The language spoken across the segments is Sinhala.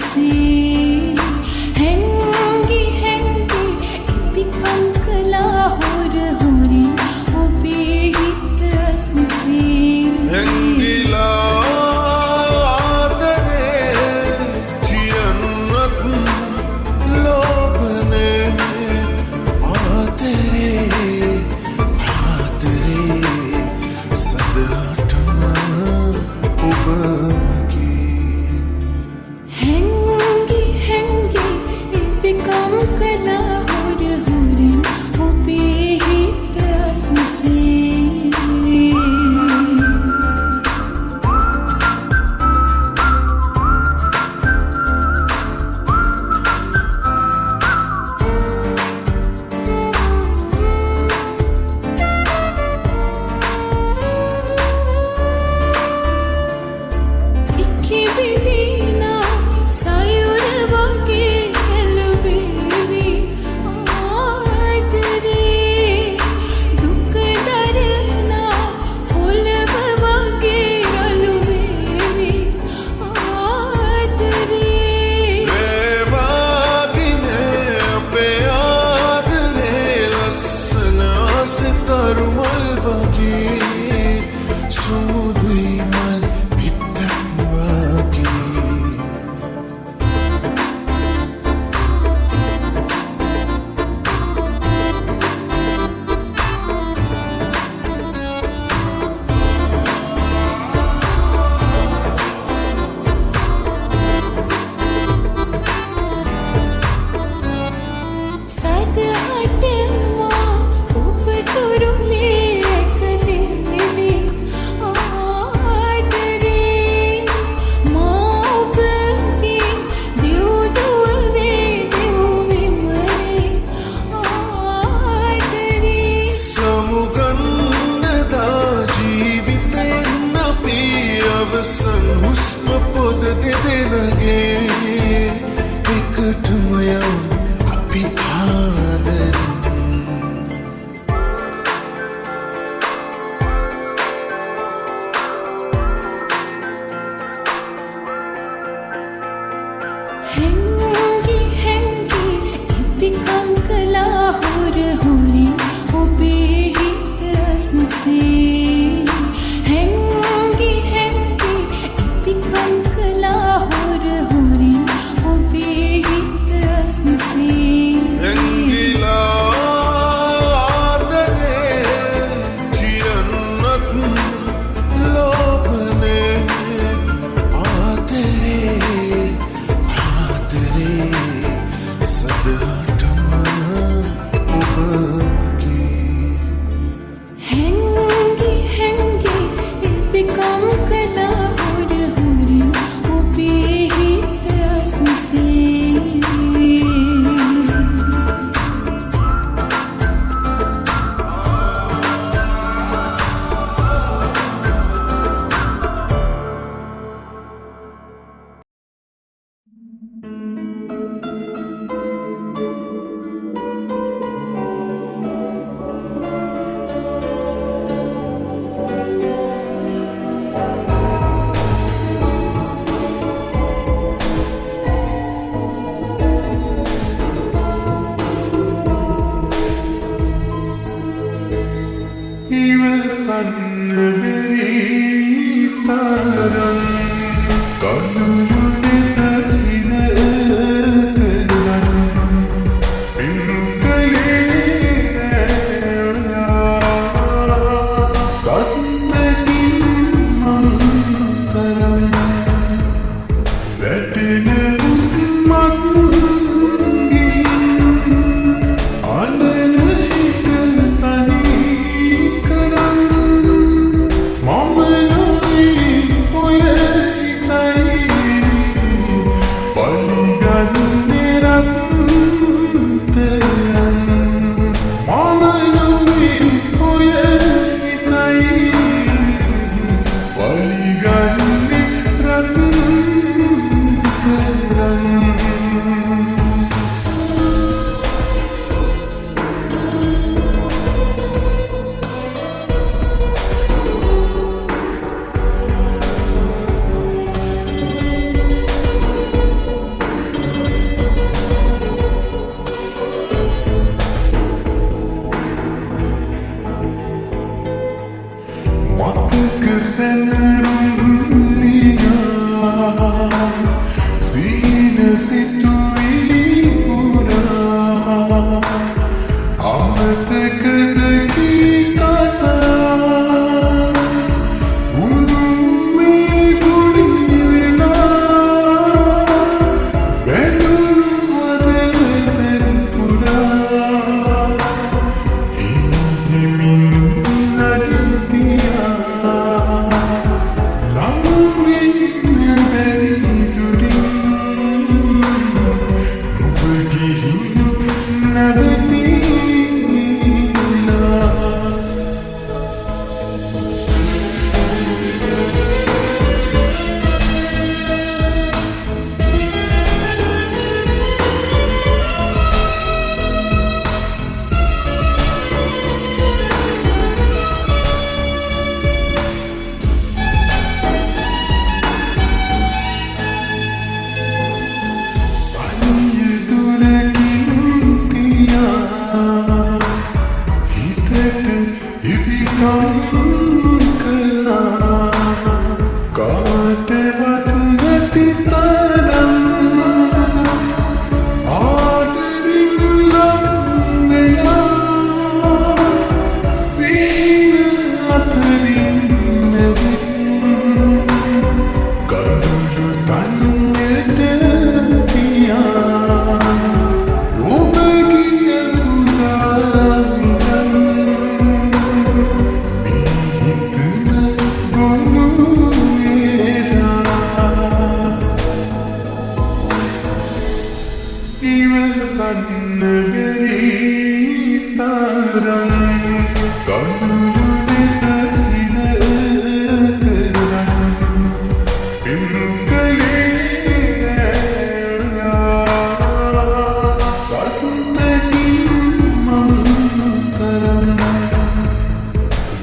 අස්සේ හැංගි හැංගි ඉපිකම් කළා හොර හොරින් ඔබේ හිත අස්සේ හැංගිලා ආදරේ කියන්නත් ලෝභනේ ආදරේ ආදරේ සදහටම ඔබ මගේ. හැංගි හැංගි ඉපිකම් කළා හොර හොරින් ඔබේ හිත අස්සේ. ඉක්කිබිදිනා සයුර වගේ කැළඹේවි ආදරේ දුක දරනා පොළව වගේ රළු වේවි ආදරේ. වේවාගිනේ අපේ ආදරේ ලස්සන අසිතරු මල් වගේ සුමුදුයි මල් පිටක් වගේ. සදහටම ඔබ තුරුලේ රැකදේවි ආදරේ මා ඔබගේ දෙව්දුවේ දෙව් විමනේ ආදරේ. සමුගන්නදා ජීවිතයෙන් අපි අවසන් හුස්ම පොද දෙදෙනගේ එකටම යමු අපි ආදරෙන්. හැංගි හැංගි ඉපිකම් කළා හොර හොරින් ඔබේ හිත අස්සේ හැංගි හැංගි ඉපිකම් කළා හොර හොරින් ඔබේ හිත අස්සේ. හැංගිලා ආදරේ කියන්නත් ලෝභනේ ආදරේ ආදරේ සදහටම ඔබ මගේ. හැංගි හැංගි ඉපිකම් කළා හොර හොරින් ඔබේ හිත අස්සේ. ඉවසන්න බැරි තරම් කඳුළු නෙත හිර සිතුවිලි පුරා අමතකද කී කතා උණුමේ ගුලි වෙලා බැඳුණු හදවත පුරා හිමින් නඩතියා ලං වෙන්න බැරි දුරින් නුඹ ගිහින් නැවතිලා. තනිය දුරකින් තියා හිතට ඉබිකම් කළා කාටවත් නැති තරම් ආදරින් නම් වෙලා සීන අතරින් නැවිත් කඳුළු තනියට පියා ඔබ ගිය පුරා ඉඳන් මේ හිතම ගොනු වෙලා ඉවසන්න බැරි තරම් කඳුළු නෙත හිර කරන් පින් කළේ නෑ සත්තකින් මං තරම්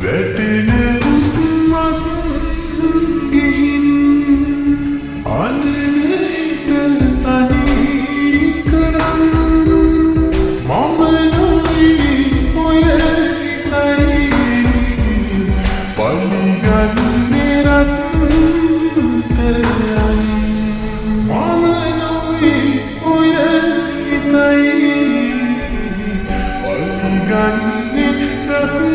වැටෙන හුස්මක් ගිහින් අනන හිත තනි කරන් මම නොයි ඔය හිතයි පලිගන්නේ රත්තරන් මම නොයි ඔය හිතයි පලිගන්නේ රත්තරන්.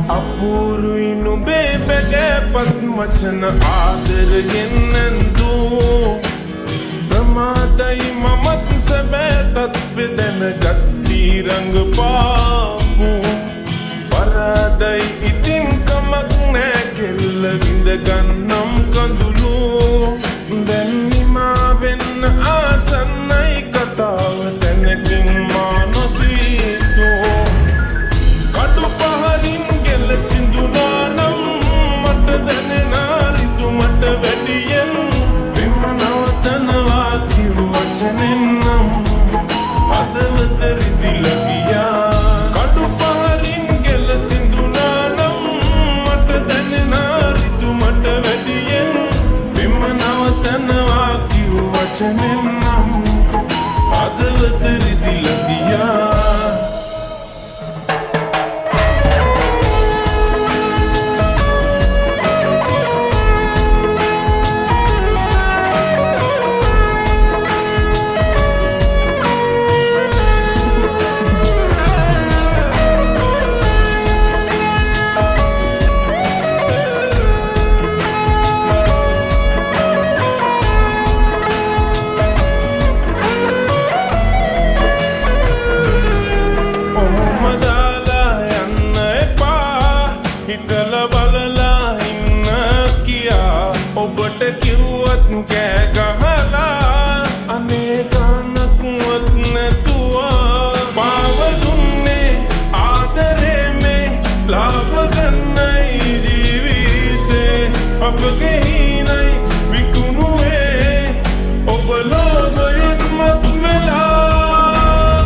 අපූරුයි නුඹේ බැගෑපත් වචන ආදරයෙන් ඇන්දූ ප්‍රමාදයි මමත් සැබෑ තත්ත්වෙ දැනගත් ඊරඟ පාපු පරාදයි ඉතින් කමක් නෑ කෙල්ල විඳ ගන්නම් කඳුළු දැන් නිමා වෙන්න ආසන්නයි කතාව තැනකින් මා නොසිතූ කඩු පහරින් ගෙල සිඳුනා නම් මට දැනෙන රිදු මට වැඩියෙන් බිම නවතනවා කිව් වචනෙන් නම් හදවත රිදිලා ගියා කඩු පහරින් ගෙල සිඳුනා නම් මට දැනෙන රිදු මට වැඩියෙන් බිම නවතනවා කිව් වචනෙන් නම් හදවත රිදිලා ගියා. ඔහොම දාලා යන්න එපා හිතලා බලලා ඉන්න කියා ඔබට කිව්වත් කෑ ගහලා අනේ ගානක්වත් නැතුවා පාව දුන්නේ ආදරේ මේ ලාභ ගන්නයි ජීවිතේ අපගේ හීනයි විකුණුවේ ඔබ ලෝභයෙන් මත් වෙලා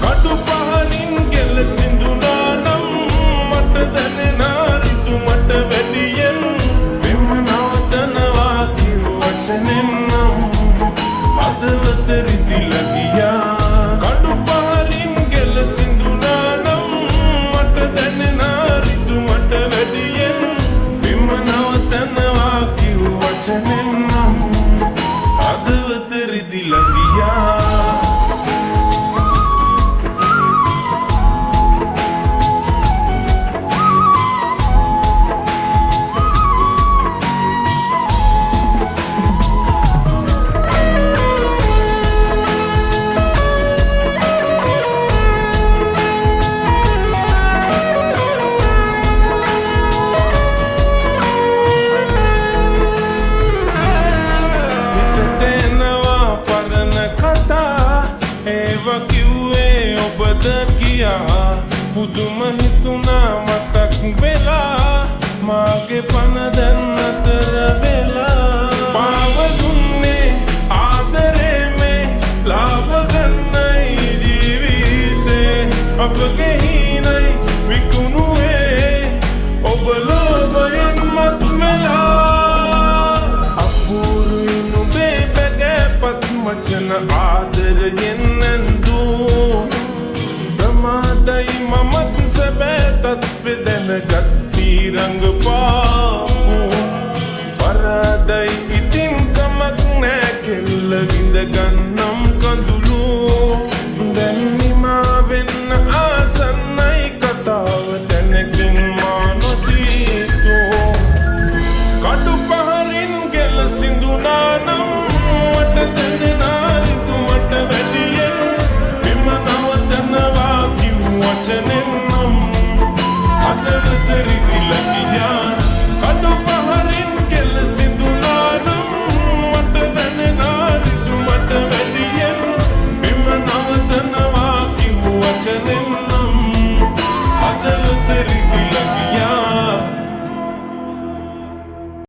කඩු පහරින් ගෙල සිඳුනා නම් මට දැනෙන රිදු මට වැඩියෙන් බිම නවතනවා ගියා පුදුම හිතුණා මතක් වෙලා මාගේ පණ දැන්.